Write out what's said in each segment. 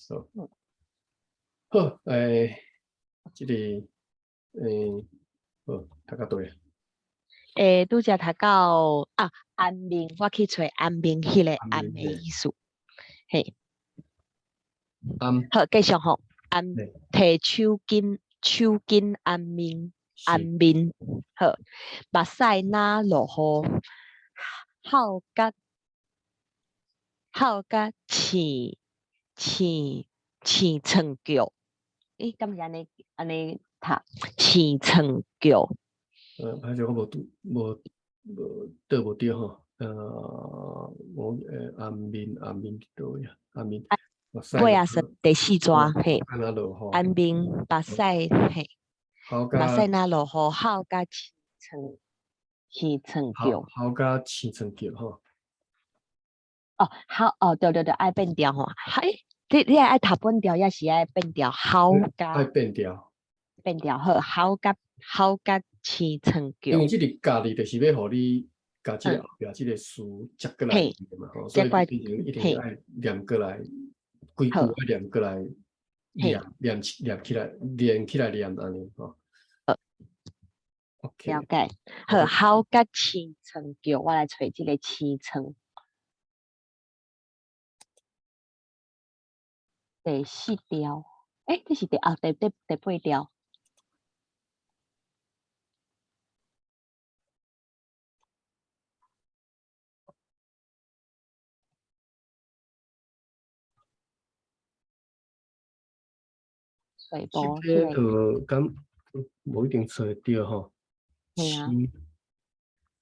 好。嗯。好，這个，好，讀到佗。拄才讀到啊，安眠，我去揣安眠彼个暗的意思，嘿。暗。好，繼續吼，安提手巾，手巾掩面，掩面，好，目屎若落雨，哭甲哭甲沁沁沁床腳，欸，敢是按呢按呢讀？沁床腳。歹勢，我無拄無無對無對吼？我掩面掩面佇佗位啊？掩面。尾仔說第四逝，嘿，掩面目屎嘿，目屎若落雨，哭甲沁床沁床腳，哭甲沁床腳吼。哦，好，哦，對對對，愛變調吼，欸，你愛讀本調，抑是愛變調？哭甲愛變調，變調好，哭甲哭甲沁床腳。因為這個共字就是欲予你共這个後壁這个詞接過來嘛吼，所以變成一定愛連過來，規句愛連過來，念念念起來，連起來念按呢吼。了解，好，哭甲沁床腳，我來揣這个沁床。第四條，欸，這是第啊第第第八條。這個就敢無一定揣會著吼。嘿啊。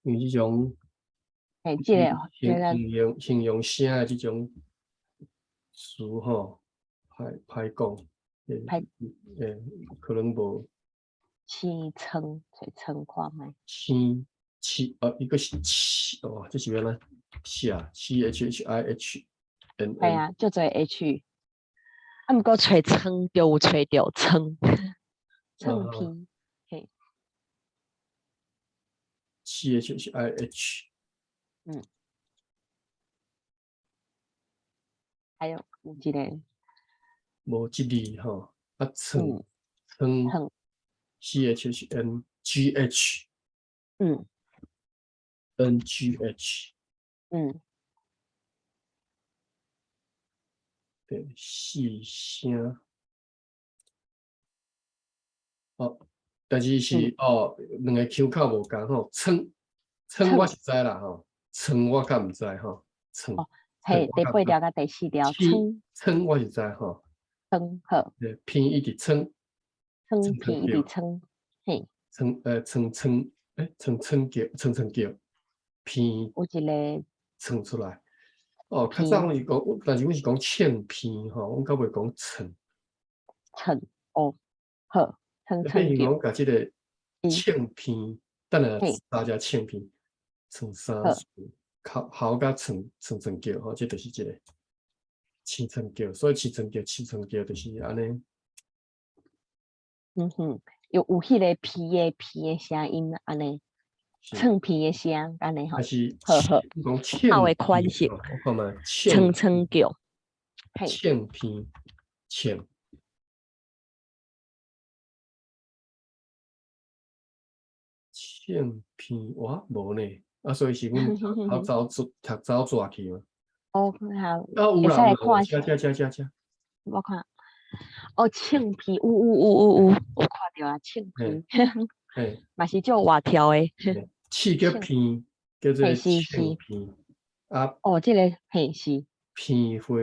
因為這種，嘿，這個形容形容聲的這種詞吼，歹歹講，歹，可能無。沁床，揣床看覓。沁沁哦，一個是沁哦，這是欲按怎寫？C H H I H N N。係啊，足濟 H。啊，毋過揣床就有揣著床，床鼻，嘿。 C H H I H。嗯。還有有一個。無這字吼，啊床床。C H H N G H。N G H。對，四聲。哦，但是是哦，兩个腔口無仝吼，床床我是知啦吼，床我較毋知吼，床。哦，嘿，第八條佮第四條，床。床我是知吼。床好。對，鼻一直床。床鼻一直床，嘿。床床床床床叫床床叫，鼻。有一个。床出來。哦，較早阮是講，但是阮是講唱片吼，阮較袂講床。床哦，好，床床變成講共這个唱片，等下大家唱片，床三四，哭哭甲床床床叫吼，這就是這个沁床腳，所以沁床腳沁床腳就是按呢。嗯哼，有有彼个鼻的鼻的聲音按呢。唱片的聲，按呢吼，好好，好的款式，我看覓，床床叫，唱片，唱，唱片，哇，無呢，啊，所以是阮讀走讀走逝去嘛。哦，好，啊，有啦，有，遮遮遮遮遮。我看，哦，唱片，有有有有有，有看著啊，唱片，嘛是足活跳的。刺激片叫做唱片啊。哦，這个嘿是。片花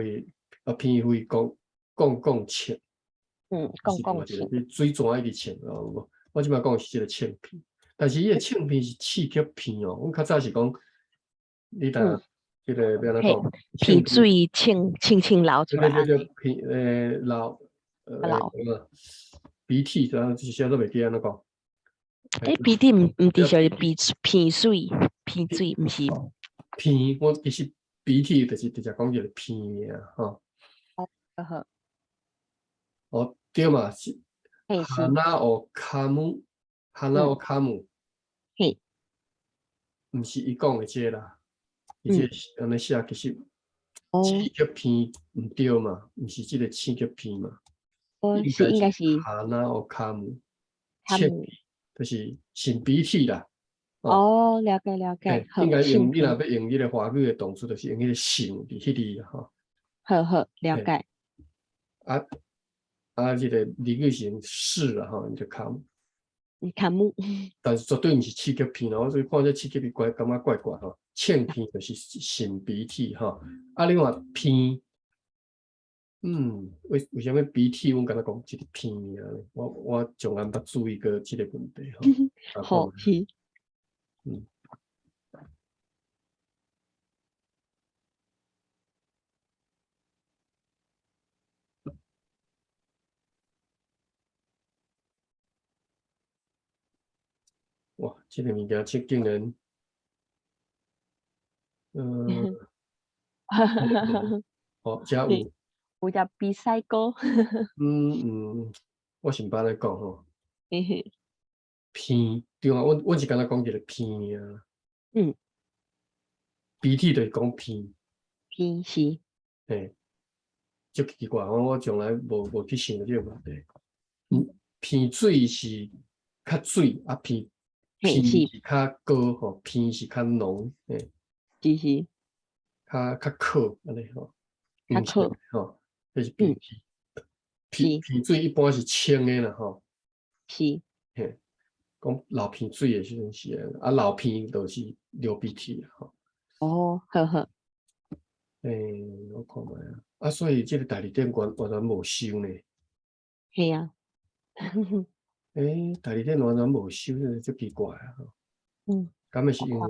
啊，片花講講講唱。講講唱。水泉一直唱哦，我這擺講的是這个唱片，但是伊个唱片是刺激片哦。阮較早是講，你當這个欲按怎講？鼻水清清清流出來。對對對，鼻流流。鼻涕，然後這些都袂記按怎講。欸，鼻涕毋毋直接鼻鼻水，鼻水毋是。鼻，我其實鼻涕就是直接講一个鼻爾吼。哦，好。哦，對嘛，是。鼻をかむ，鼻をかむ。嘿。毋是伊講的這个啦，伊這個按呢寫其實。刺激鼻毋對嘛，毋是這個刺激鼻嘛。哦，是應該是鼻をかむ，擤鼻就是擤鼻涕啦。哦，了解了解。應該用你若欲用彼個華語的動詞，就是用彼個擤佇彼裡吼。好好，了解。啊啊，這個日語是用是啦吼，就かむ。かむ。但是絕對毋是刺激鼻咯，我所以看這刺激鼻怪，感覺怪怪吼。擤鼻就是擤鼻涕吼。啊，另外鼻，為啥物鼻涕？阮敢若講一個鼻爾，我從來毋捌注意過這個問題吼。好，是。哇，這個物件這竟然，哦，遮有，有只比賽歌。嗯嗯，我先捌咧講吼。鼻，對啊，阮是敢若講一個鼻爾。鼻涕就是講鼻。鼻是。嘿，足奇怪，我從來無去想這個問題。鼻水是較水，啊鼻鼻是較高吼，鼻是較濃，嘿。是是。較苦按呢吼。較苦吼，這是鼻涕。鼻水一般是清的啦吼。是。嘿，講流鼻水的時陣是啊，流鼻就是流鼻涕吼。哦，好好。我看覓啊，啊，所以這個代理店完全無收呢。係啊。代理店完全無收，這足奇怪啊！敢會是因為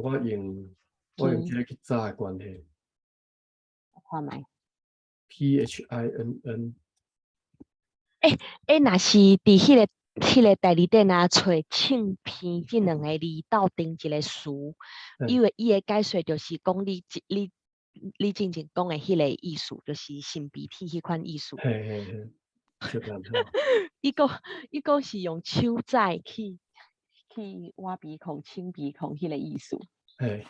我用這個去查的關係？我看覓。 PHINN。若是佇彼個代理店啊，揣擤鼻這兩個字鬥陣一個詞，因為伊的解說就是講你進前講的彼個意思，就是擤鼻涕彼款意思。嘿嘿嘿，伊閣是用手指去挖鼻孔、清鼻孔彼個意思。嘿，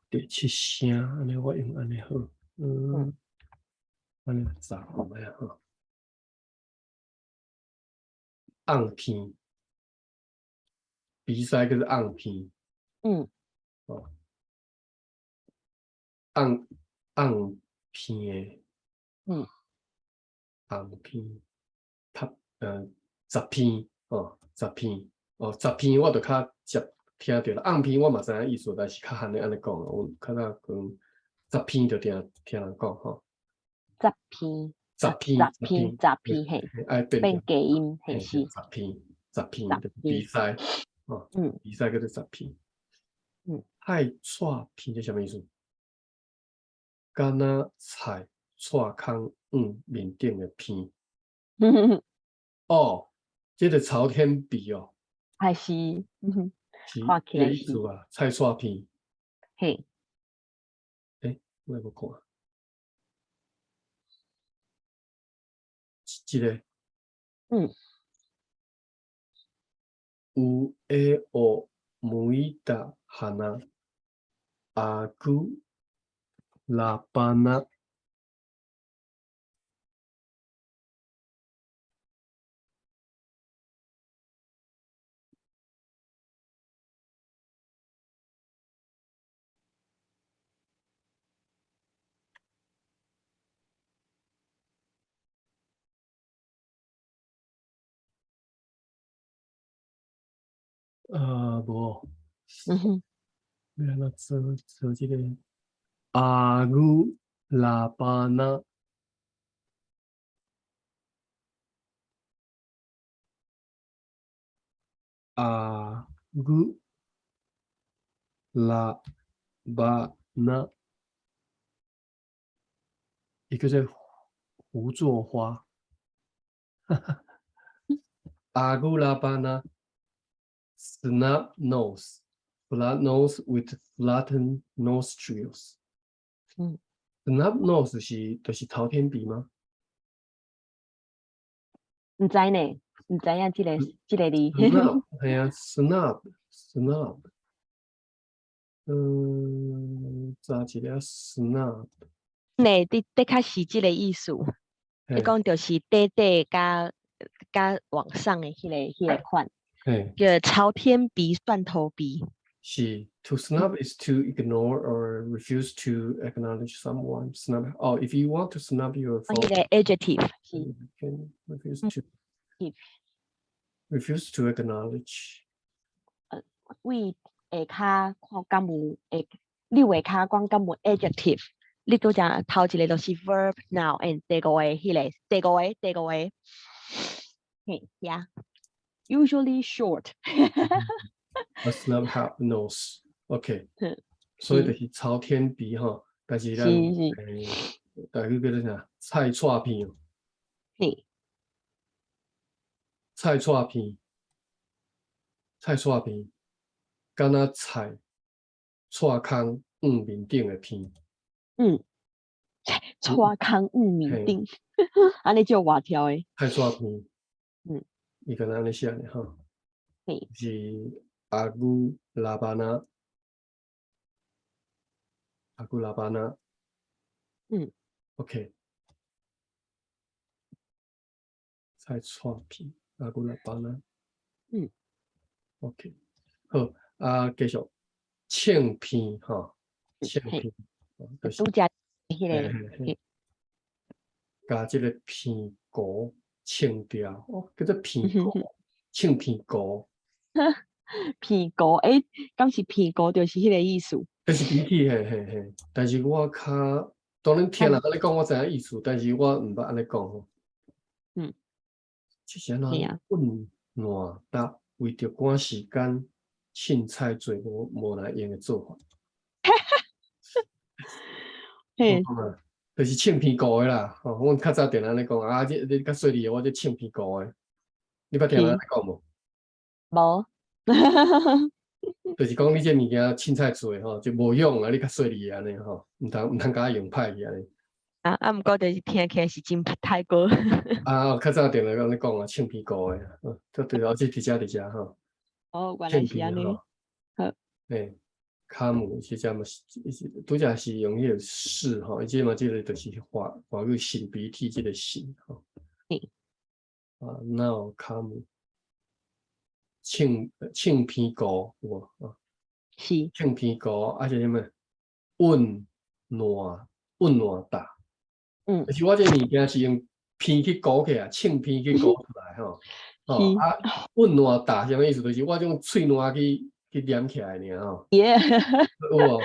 第七聲，按呢我用按呢好，按呢查看覓啊吼。紅鼻，鼻塞叫做紅鼻。哦，紅鼻的。紅鼻，雜鼻，哦，雜鼻，哦，雜鼻我就較接聽著啦。紅鼻我嘛知影意思，但是較罕咧按呢講，我較早講雜鼻就聽聽人講吼。雜鼻。雜鼻，雜鼻，雜鼻，嘿，愛變假音，嘿是。雜鼻，雜鼻，鼻塞，哦，鼻塞叫做雜鼻。菜蔡鼻這啥物意思？敢若菜蔡空面頂的鼻。哦，這個朝天鼻哦。還是，是看起來這個意思啊，菜蔡鼻。嘿。我來看。這個。有を向いた鼻、あぐらばな。啊，無。欲按怎做做這個阿牛拉巴那，阿牛拉巴那，伊叫做胡作花。阿牛拉巴那。Snub nose, flat nose with flattened nostrils。Snub nose 就是朝天鼻嗎？毋知呢，毋知影這個字。 Snub，係啊，snub，snub。查一下 snub。呢，的的確是這个意思。你講就是短短佮佮往上的彼个款，叫朝天鼻、蒜頭鼻。是，to snub is to ignore or refuse to acknowledge someone. Snub. Oh, if you want to snub your 彼个 adjective 是 you can refuse to acknowledge. 為下跤看敢有會，你下跤講敢有 adjective？你拄才頭一個就是 verb noun and 第五個彼个，第五個，第五個，嘿，yeah，usually short。 A snub half nose. OK，所以就是朝天鼻吼，但是咱台語叫做啥？菜蔡鼻哦。菜蔡鼻，菜蔡鼻，敢若菜蔡空黄面頂的鼻。菜空黃面頂，按呢足活跳的。菜蔡鼻。伊敢若按呢寫呢吼。是阿古拉巴納，阿古拉巴納。OK。菜蔡鼻，阿古拉巴納。OK。好，啊，繼續。銃鼻吼，銃鼻。就是拄才彼个，共這个鼻糊清掉，哦，叫做鼻糊，銃鼻糊。鼻糊，欸，敢是鼻糊就是彼个意思？就是鼻涕，嘿嘿嘿。但是我較當然聽人按呢講，我知影意思，但是我毋捌按呢講吼。這是按怎？混爛搭為著趕時間，凊彩做無無來用的做法。就是銃鼻糊的啦，吼！阮較早定按呢講，啊，你較細膩的，我這銃鼻糊的，你捌聽人按呢講無？無。就是講你這物件凊彩做的吼，就無用啊！你較細膩按呢吼，毋通共我用歹去按呢。啊啊，毋過就是聽起來是真泰國。啊，較早定來按呢講啊，銃鼻糊的，嗯，這對哦，這佇遮佇遮吼。哦，原來是按呢。好。嘿，卡姆這只嘛是，拄才是用彼個是吼，伊這嘛這个就是華語擤鼻涕這个擤吼。啊，那卡姆。銃鼻糊有無？啊，銃鼻糊，啊是啥物？穩爛穩爛搭。就是我這個物件是用鼻去糊起來，銃鼻去糊出來吼。吼啊，穩爛搭啥物意思？就是我用喙瀾去黏起來爾吼。有無？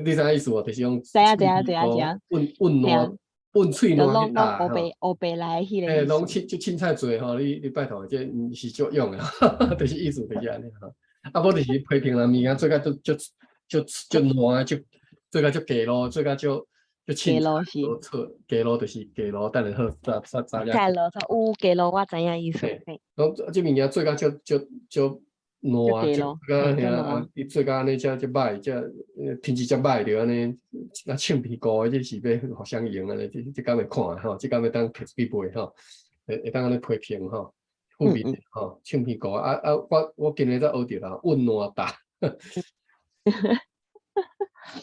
你知影意思無？就是用知影知影知影知影。穩穩爛穩喙瀾去搭吼。烏白來彼个。欸，攏凊凊彩做吼，你拜託，這毋是足用的，就是意思就是按呢吼。啊，無就是批評人物件做甲足足足足爛，足做甲足假路，做甲足足凊彩，錯假路就是假路，等下好早早早假路有假路，我知影意思。講這物件做甲足足足爛，做甲遐啊，伊做甲按呢遮足歹，遮品質遮歹著按呢，啊銃鼻糊的，這是欲予啥用按呢？這敢會看吼？這敢會當提出去賣吼？會當按呢批評吼？負面吼，銃鼻糊啊啊！我今日才學著啦，穩爛搭。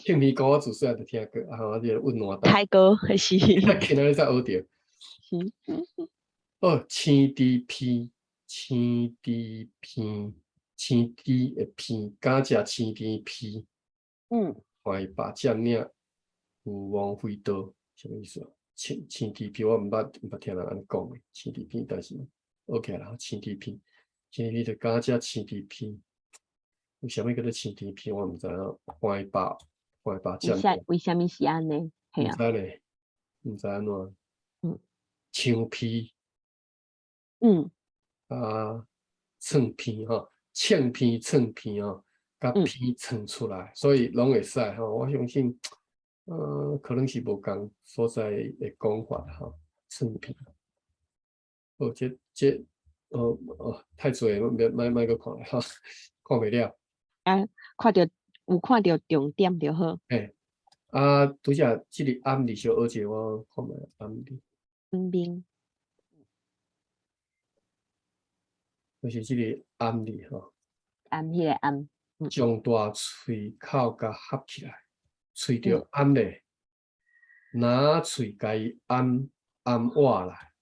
銃鼻糊我自細漢就聽過，啊，我這個穩爛搭。泰國還是？今日才學著。哦，青豬鼻，青豬鼻，青豬的鼻，敢食青豬鼻。歡把佔領有王飛刀，啥物意思？青豬鼻我毋捌聽人按呢講的，青豬鼻，但是 OK 啦，青豬鼻，青豬鼻就敢食青豬鼻。為啥物叫做青豬鼻？我毋知影。歡把歡把佔領。為啥物是按呢？毋知咧，毋知按怎。槍鼻。啊，蒜鼻吼，銃鼻、蒜鼻吼，共鼻竄出來，所以攏會使吼。我相信，可能是無仝所在的講法吼，蒜鼻。哦，這，哦哦，太濟，莫莫莫閣看吼，看袂了。啊，看著有看著重點就好。嘿，啊，拄才這个暗字小學一下，我看覓暗字。嗯面。就是這个暗字吼。暗彼个暗。將大喙口共合起來，喙著暗咧，拿喙共伊掩掩倚來。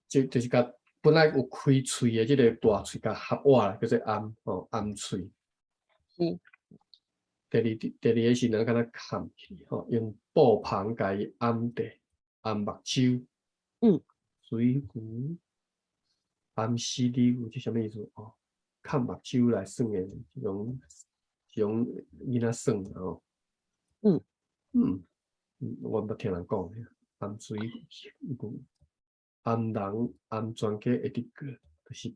就是共本來有開喙的這个大喙共合倚來，叫做掩吼，掩喙。第二个是咱敢若崁去吼，用布篷共伊掩著，掩目睭。水牛掩死你，这啥物意思？哦，崁目睭來耍的這種囡仔耍吼。我毋捌聽人講，掩水牛，掩人掩全家會得過，就是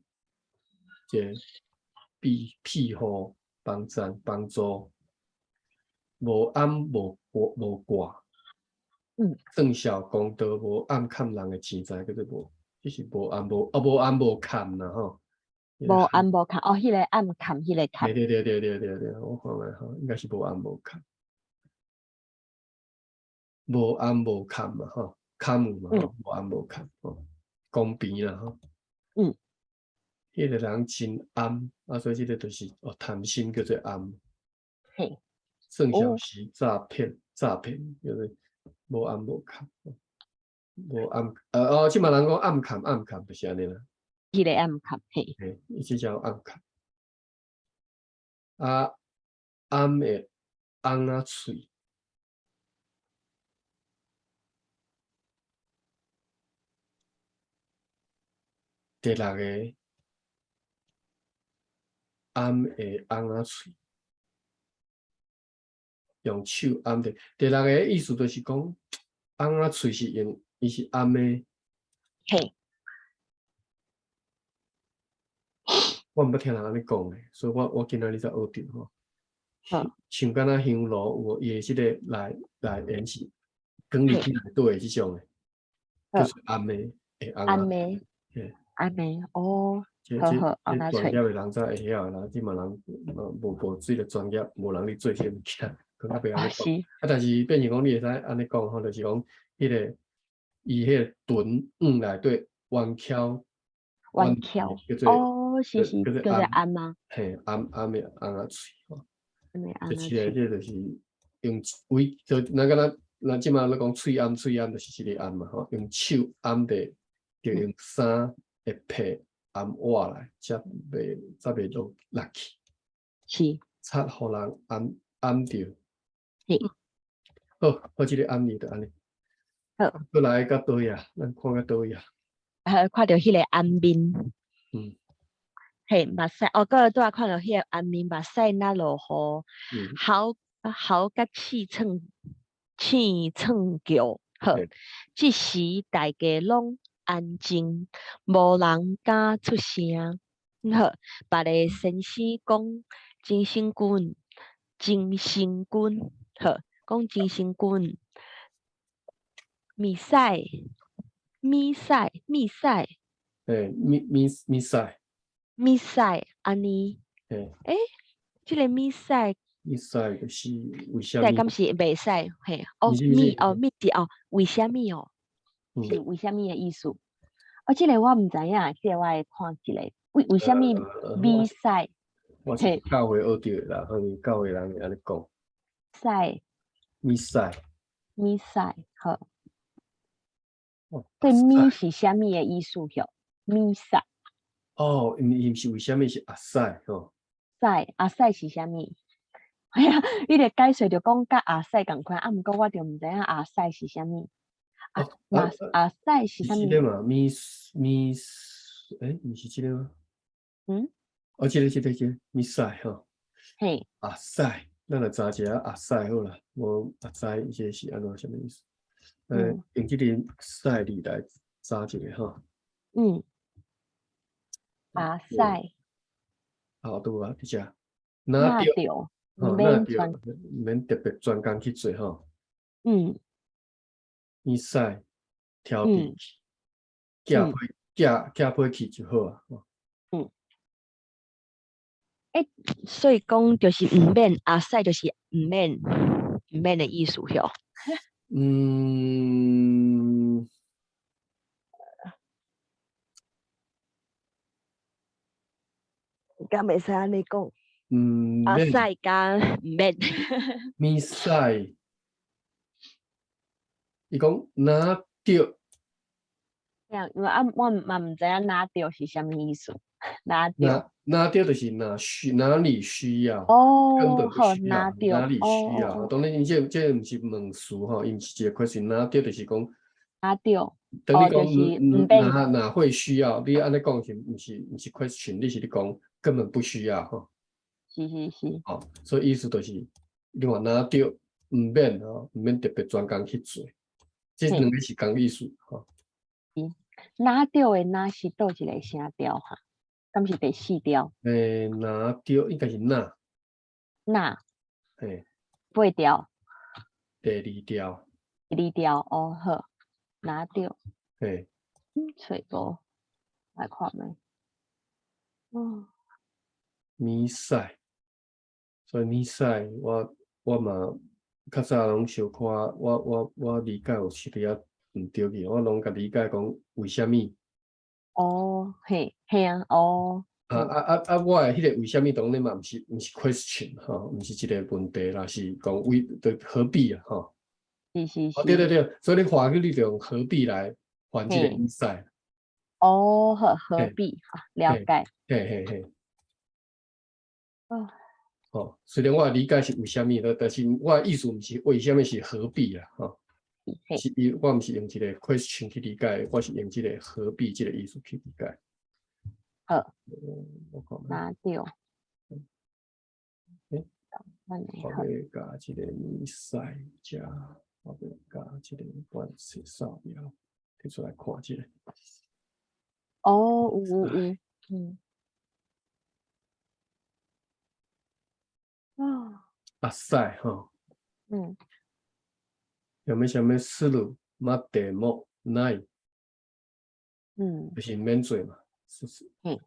這個庇庇護幫贊幫助，無掩無掛無掛。算數公道無掩崁人的錢財，叫做無，這是無掩無啊無掩無崁啦吼。無掩無崁，哦，彼个掩崁，彼个崁。對對對對對對，我看覓吼，應該是無掩無崁。無掩無崁嘛吼，崁有嘛吼，無掩無崁吼，公平啦吼。彼个人真掩，啊，所以這个就是哦，貪心叫做掩。算數是詐騙，詐騙叫做無掩無崁，無掩，哦，這馬人講掩崁掩崁，就是按呢啦。彼个掩崁，嘿。嘿，伊這叫掩崁。啊，掩的甕仔喙。第六个，掩的甕仔喙，用手掩著。第六个意思就是講，甕仔喙是用，伊是掩的。我毋捌聽人按呢講的，所以我今仔日才學著吼。像敢若香爐有伊的這個內內緣是捲入去內底的這種的，叫做掩的，會甕仔。掩的。按的哦，這好好，甕仔喙。這專業的人才會曉啦，這嘛人無無這个專業，無人咧做這个物件，可能袂按呢講。啊，但是變成講你會使按呢講吼，就是講彼个伊彼个唇往內底彎翹，彎翹，叫做哦，是是，叫做叫做掩嗎？嘿，掩掩的甕仔喙吼。甕仔這個這就是用為就咱敢若咱這馬咧講喙掩喙掩，就是這个掩嘛吼，用手掩著，就用衫會被掩倚來，才袂落落去。插予人掩掩著。好，好，這个掩字就按呢。好。閣來到佗位啊？咱看到佗位啊？啊，看著彼个掩面。嘿，目屎哦，閣拄仔看著彼个掩面，目屎若落雨，吼吼甲刺創刺創叫，好。這時大家攏安靜，無人敢出聲。好，別个先生講真星君，真星君，好，講真星君，物屎，物屎，物屎。欸，物物物屎。物屎按呢？欸，這个物屎。物屎就是為啥物？敢是袂使？嘿，哦，物哦，物是哦，為啥物哦？是為啥物的意思？哦，這个我毋知影，這个我愛看一下。為為啥物物屎？我是教會學著的啦，可能教會人會按呢講。屎。物屎。物屎，好。對，物是啥物的意思？吼，物屎。哦，伊毋是為啥物是阿屎吼？屎，阿屎是啥物？哎呀，伊个解說就講佮阿屎仝款，啊，毋過我就毋知影阿屎是啥物。阿阿屎是啥物？是這個嘛？物物，欸，毋是這個嗎？哦，這個這個這個物屎吼。阿屎，咱來查一下阿屎好啦。無阿屎，伊這是按怎啥物意思？用這個屎字來查一下吼。阿屎。好，對啊，佇遮。若著，毋免毋免特別專工去做吼。物屎挑地去，寄批寄寄批去就好啊。欸，所以講就是毋免阿屎，就是毋免毋免的意思吼。敢會使按呢講？阿屎佮毋免。物屎。伊講若著。因為啊，我嘛毋知影若著是啥物意思。若著。若著就是哪需哪裡需要，根本哦，好，不需要，若著，哪裡需要。當然，這毋是問詞吼，伊毋是一個 question。若著就是講，若著，當你就是講毋免哪會需要，你按呢講是毋是 question？你是咧講根本不需要吼。是是是。哦，所以意思就是，你話若著毋免吼，毋免特別專工去做，這兩個是仝意思吼。是，若著的若是佗一个聲調哈？敢是第四調？若著應該是若。若。嘿。八調。第二調。第二調，哦好，若著。嘿。揣無，來看覓。哦。物屎，所以物屎，我嘛較早攏小可，我理解有時佇遐毋對去，我攏共理解講為啥物？哦，嘿，嘿啊，哦。啊啊啊啊！我的彼個為啥物當然嘛毋是 question 吼，毋是一個問題啦，是講為對何必啊吼？是是是。對對對，所以你華語你就用何必來還這個物屎。哦，好，何必？了解。嘿嘿嘿。哦。哦，雖然我的理解是為啥物，但是我的意思毋是為啥物，是何必啊？吼。是伊，我毋是用這個 question 去理解，我是用這個何必這個意思去理解。好。我看。若著。欸，我欲共這個物屎遮，我欲共這個關係掃描，提出來看這個。哦，有有有，嗯。啊。阿屎吼。啥物啥物するまでもない。就是毋免做嘛。是是。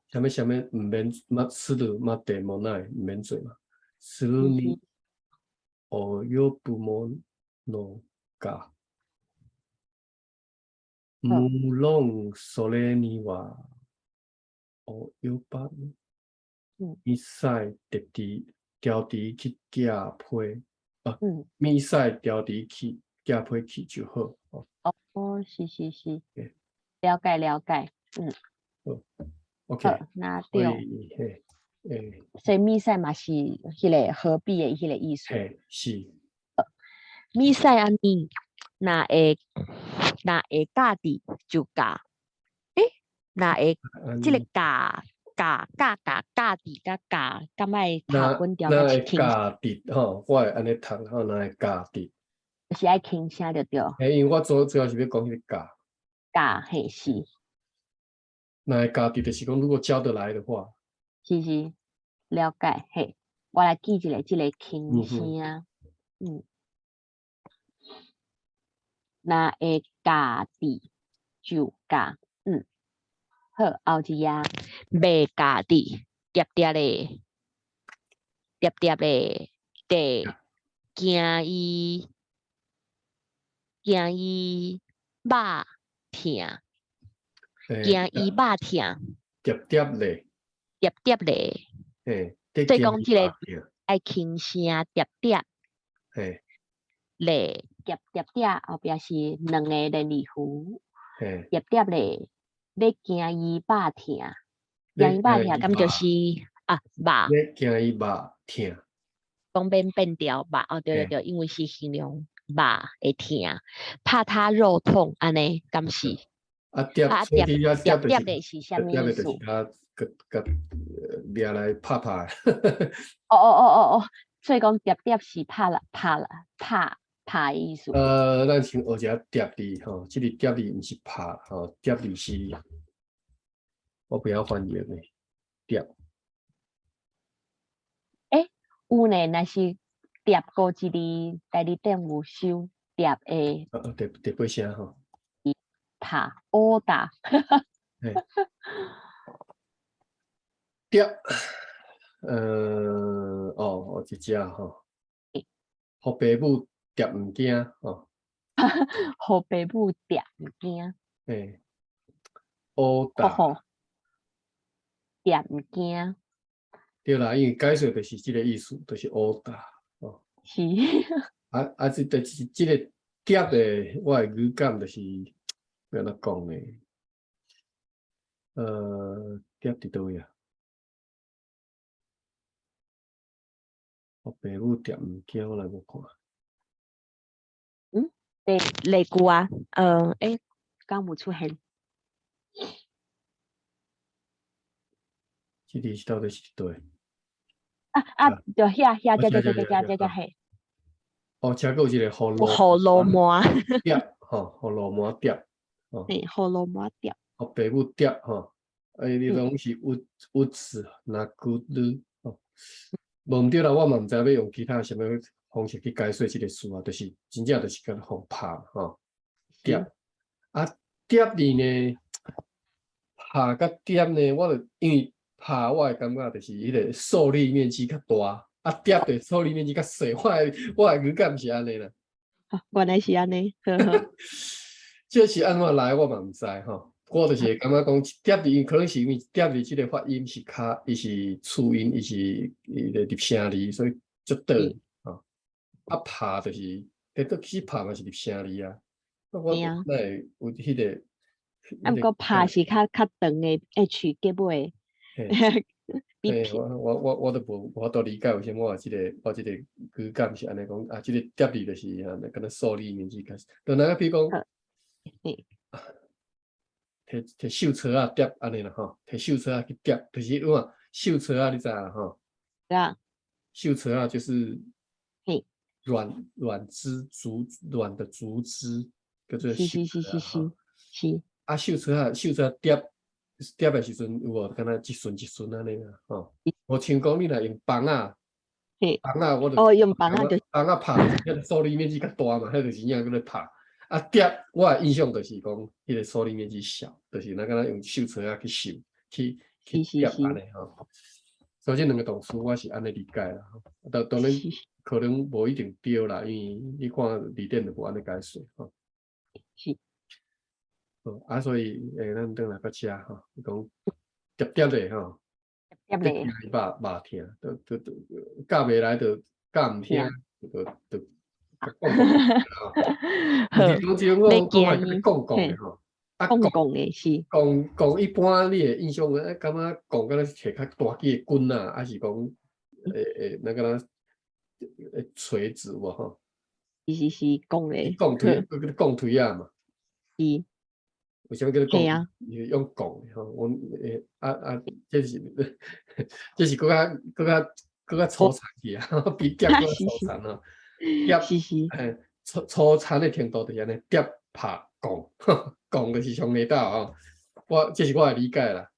啥物啥物毋免まするまでもない，毋免做嘛。するに及ぶものが。無論それには及ばぬ。物屎直直牢佇去寄批啊，物屎牢佇去寄批去就好。哦，是是是，了解了解，嗯。好，OK。好，若著。嘿，欸。所以物屎嘛是彼個何必的彼個意思。嘿，是。物屎按呢，若會教佇就教，欸，若會這个教教教教教佇佮教，敢愛頭阮調若會教佇吼，我會按呢讀吼，若會教佇。就是愛輕聲就對。嘿，因為我主要是欲講彼个教。教，嘿是。若會教佇就是講，如果教得來的話。是是，了解，嘿，我來記一下這个輕聲，嗯。若會教佇就教，嗯。好，後一頁袂教佇，疊疊咧，疊疊咧，地驚伊，驚伊肉疼，驚伊肉疼。疊疊咧，疊疊咧。嘿，所以講這个愛輕聲疊疊。嘿。咧，疊疊疊後壁是兩个連字符。嘿。疊疊咧，欲驚伊肉疼，驚伊肉疼，敢就是啊肉。欲驚伊肉疼。講變變調肉，哦對對對，因為是形容肉會疼，怕他肉痛，按呢敢是？啊疊疊疊疊的是啥物意思？啊，閣閣掠來拍拍。哦哦哦哦哦，所以講疊疊是拍啦拍啦拍拍的意思。咱先學一下疊字吼，這個疊字毋是拍吼，疊字是，我不曉翻譯呢，疊。欸，有呢，若是疊過一字，第二點有收疊的。疊疊幾聲吼？拍，烏打。疊，哦，這隻吼，予爸母疊毋驚吼。予爸母疊毋驚。嘿，烏打。疊毋驚。對啦，因為解說就是這個意思，就是烏打哦。是。啊啊！這就是這個疊的，我的語感就是欲按怎講呢？疊佇佗位啊？我爸母疊物件，我來無看。嗯，對，例句啊，欸，敢有出現？這裡是到底是佗位？啊啊，就遐遐，遮遮遮遮遮遮嘿。哦，遮閣有一個葫蘆葫蘆麻疊，吼，葫蘆麻疊，吼。嘿，葫蘆麻疊。哦，爸母疊，吼，啊，伊攏是鬱鬱字，若骨女，吼。無毋對啦，我嘛毋知欲用其他啥物方式去解說這個詞啊，就是真正就是共予拍，吼，疊。啊，疊字呢，拍佮疊呢，我就因為拍我會感覺就是彼個受力面積較大，啊，疊的受力面積較細，我的語感是按呢啦。原來是按呢，呵呵。這是按怎來，我嘛毋知吼。我就是會感覺講疊字，可能是因為疊字這個發音是較，伊是促音，伊是伊個入聲字，所以足短吼。啊，拍就是，其實拍嘛是入聲字啊。我哪會有彼個？啊，毋過拍是較長的 H 結尾。嘿，我都無無法度理解為啥物我這個語感是按呢講啊，這個疊字就是按呢，敢若受力面積較細。就若比如講，摕摕繡錘仔疊按呢啦吼，摕繡錘仔去疊，就是有影繡錘仔你知影吼？啊。繡錘仔就是軟軟枝竹軟的竹枝，叫做繡錘仔。是是是是是。啊，繡錘仔繡錘仔疊疊的時陣有無？敢若一順一順按呢啦吼。無像講你若用枋仔，枋仔我就哦用枋仔就枋仔拍，彼個受力面積較大嘛，彼就真正閣咧拍。啊疊，我的印象就是講，彼個受力面積小，就是若敢若用繡錘仔去繡，去去疊按呢吼。所以這兩個動詞我是按呢理解啦。當當然可能無一定對啦，因為你看字典就無按呢解說吼。是。啊，所以咱轉來閣遮吼，講疊疊的吼，疊疊的，肉肉疼，都都都教袂來就教毋聽，就就講講。講我講講講的吼，啊講講的是講講一般你的印象，欸，感覺講敢若是摕較大支的棍仔，還是講欸那個錘子無吼？是是是，講的。講槌，閣叫講槌仔嘛。是。為啥物叫做講？用講吼，阮欸啊啊，這是閣較粗殘去啊，比疊閣較粗殘啊。疊是是。嘿，粗粗殘的程度就是按呢，疊拍講，講就是上下斗吼。我這是我的理解啦。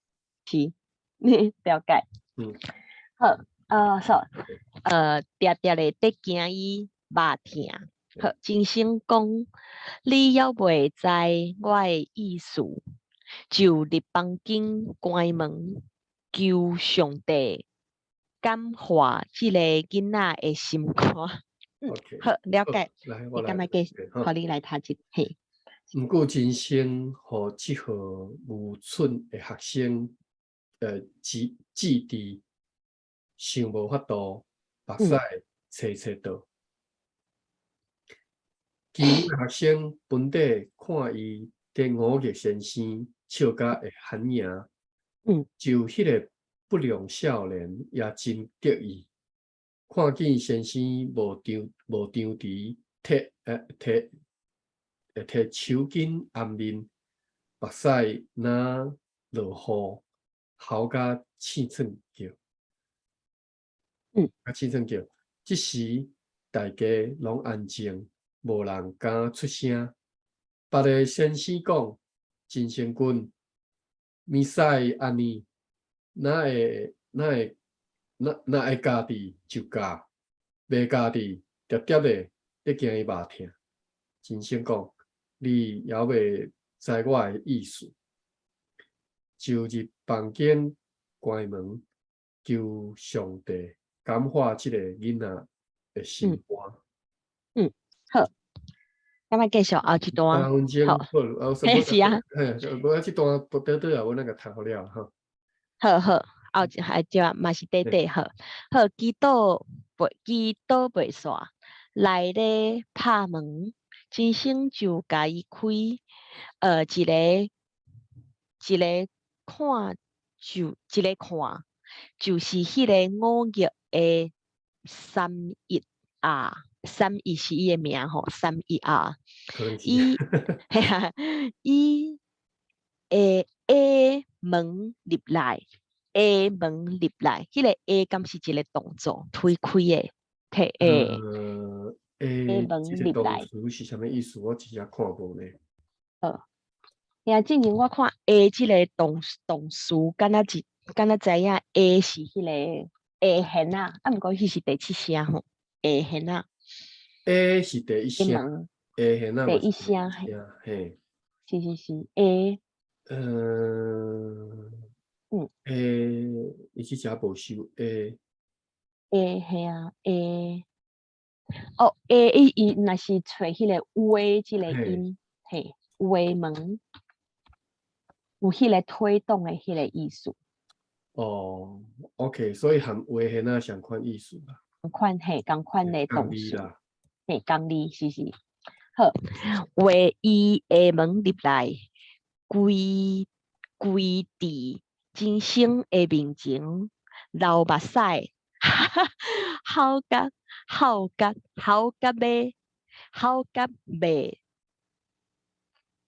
是，了解。嗯。好，說，疊疊的得驚伊肉疼。好，真生講，你猶袂知我的意思，就入房間關門，求上帝感化這个囡仔的心肝。嗯，好，了解。你敢欲繼續，予你來讀一嘿。毋過真生予這號愚蠢的學生，智智智，想無法度，目屎切切倒。其餘學生分底看伊佇五岳先生笑甲會喊贏，就彼个不良少年也真得意，看見先生無張無張持，摕摕摕手巾掩面，目屎若落雨，哭甲凊喘叫。甲凊喘叫。這時大家攏安靜。無人敢出聲。別个先生講：真成君，物使按呢，若會若會若若會家己就教，袂家己疊疊的，得驚伊肉疼。真生講：你猶未知我的意思，就入房間關門，求上帝感化這个囡仔的心肝。嗯，好，咱來繼續後一段。好，嘿，是啊。嘿，無啊，這段不得得啊，阮那個讀予了吼。好好，後一還這嘛是短短好，好，祈禱袂祈禱袂煞，來咧拍門，先生就共伊開，一个一个看就一个看，就是彼个五岳的三一啊，三一是伊的名吼，三一啊，伊嘿啊，伊會下門入來，下門入來，彼個下敢是一個動作，推開的，提下。下門這個動入來詞是啥物意思？我真正看無呢。遐進前我看下這個動詞，敢若知影下是彼個下弦仔，啊，毋過彼是第七聲吼，下弦仔。下是第一聲，下弦仔第一聲，嘿。是是是，下。下，伊這只無收下。下，嘿啊，下。哦，下伊若是揣彼個話這個音，嘿，話門，有彼個推動的彼個意思。哦，OK，所以含話弦仔相款意思啦。仝款嘿，仝款的動詞。嘿，仝字是是。好，話伊下門入來，跪跪佇先生的面前，流目屎，哭甲哭甲哭甲欲哭甲袂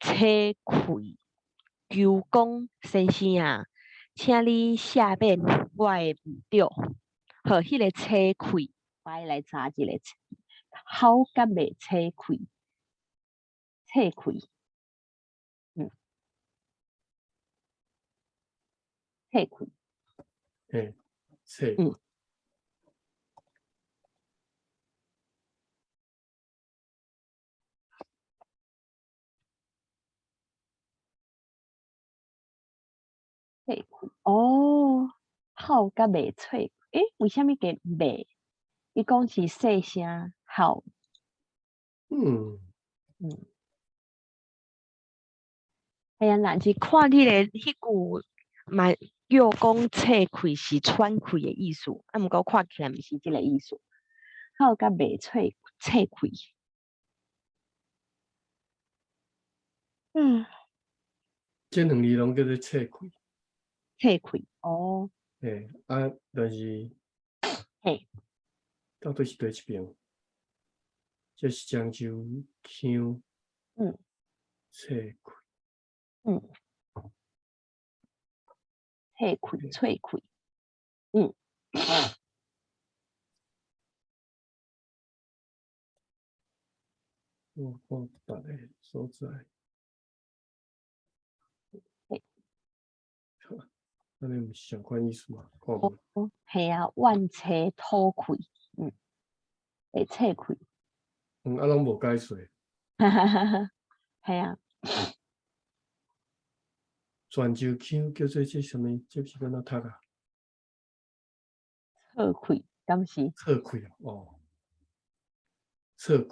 喘氣，求講先生啊，請你赦免我的毋對。好，彼個喘氣，我愛來查一下，哭甲袂喘氣，喘氣，喘氣，嘿，喘。喘氣，哦，哭甲袂喘，為啥物叫袂？伊講是細聲哭。嘿啊，若是看你个彼句嘛，叫講喘氣是喘氣的意思，啊，毋過看起來毋是這個意思。哭甲袂喘喘氣。這兩字攏叫做喘氣。喘氣，哦。嘿，啊，但是，到底是佗一邊？這是漳州腔。喘氣。喘氣，喘氣。我看別个所在。按呢毋是相款意思嘛？看無。哦，嘿啊，怨妻吐氣，會喘氣。啊，攏無解說。嘿啊。泉州腔叫做這啥物？這是按怎讀啊？错氣，敢是？错氣啊，哦。错氣。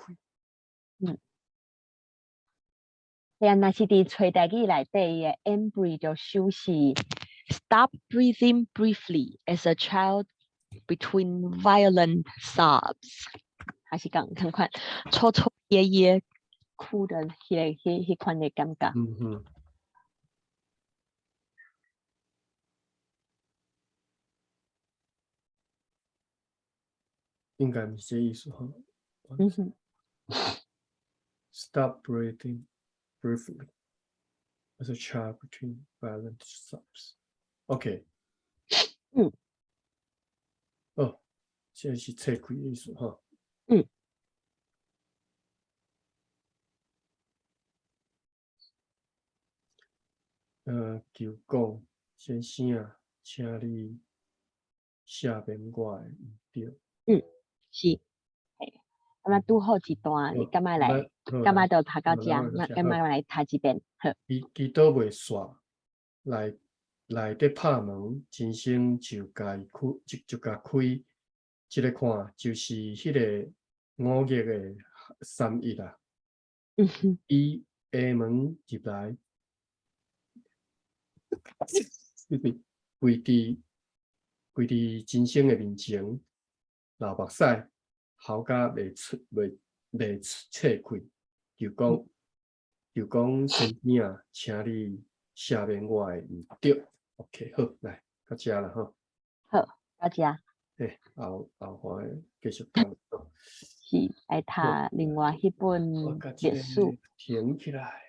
嘿啊，若是佇揣台語內底，伊的 Ambry 就修是 Stop breathing briefly as a child between violent sobs，還是仝仝款，抽抽噎噎哭的彼个彼款的感覺。應該毋是這意思吼。Stop breathing briefly as a child between violent sobs. OK。哦，這是切開的意思吼。求講先生啊，請你赦免我的毋對。是。嘿，啊，拄好一段，你敢欲來？敢欲就讀到遮？那敢欲來讀一遍？好。伊都袂煞來來佇拍門，先生就共伊開，就共開，一个看就是彼個五岳的三一啊。伊下門入來，跪佇先生的面前，流目屎，哭甲袂出袂袂喘氣。就講就講先生啊，請你赦免我的毋對。OK，好，來到遮啦吼。好，到遮。嘿，後後環繼續講。是愛讀另外彼本歷史。停起來。